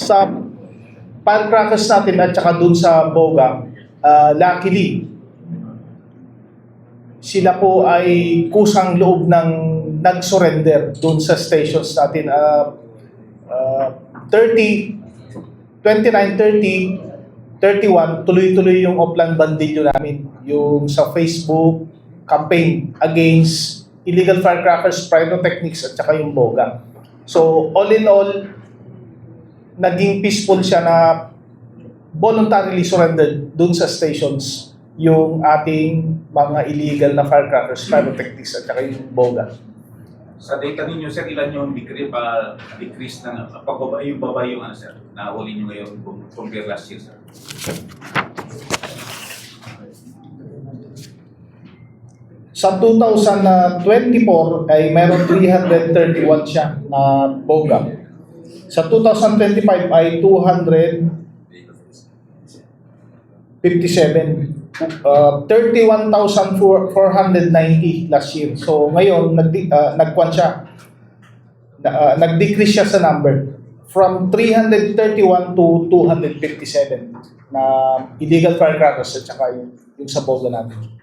Sa firecrackers natin at saka dun sa Boga, luckily, sila po ay kusang loob ng nag-surrender dun sa stations natin. 29, 30, 31, tuloy-tuloy yung Oplan Bandilyo namin. Yung sa Facebook campaign against illegal firecrackers, pyrotechnics at saka yung Boga. So all in all, naging peaceful siya na voluntarily surrendered dun sa stations yung ating mga illegal na firecrackers, pyrotechnics at saka yung Boga. Sa data ninyo, sir, ilan yung decrease ng baba yung ano, sir, na huli nyo ngayon compare last year, sir? Sa 2024 ay meron 331 siya na Boga. Sa 2025 ay 257. 31,490 last year. So ngayon nagkuan siya. Nag-decrease siya sa number from 331 to 257 na illegal firecrackers at saka yung sa Boga natin.